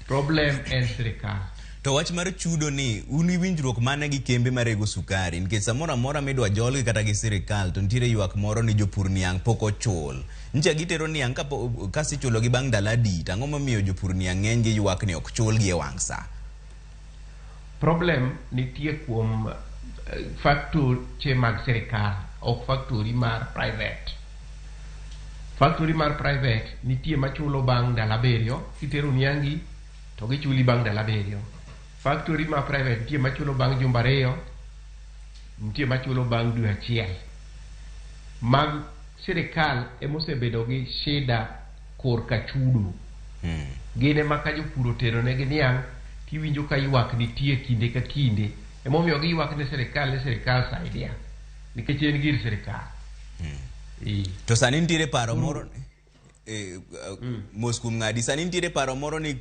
Problem en sirikal. To wach mar chudo ni, un gi winjruok mane gi kembe marego sukari? Nikech samoro amora midwa jolgi kata gi sirikal to nitiere ywak moro ni jopur niang' pok ochul. Nyicha gitero niang' kasichulogi bang' ndalo adi, to ang'o momiyo jopur niang' ng'eny gi ywak ni ok chulgi e wang' sa? Problem nitie kuom factory mag sirikal, ok factory mar private. Factory mar private nitie machulo bang' ndalo 7, kitero niangi to gichuli bang' ndalo 7. Factory mar private nitie machulo bang' jumbe 2, nitie machulo bang' dwe 1. Mag sirikal emosebedo gi shida korka chudo. Gin ema ka jopur otero negi niang' tiwinjo ka ywak nitie kinde ka kinde. Emomiyo giywak ne sirikal ni sirikal saidia nikech en gir sirikal. To sani nitiere paro moro mos kuom ng'adi, sani nitiere paro moro ni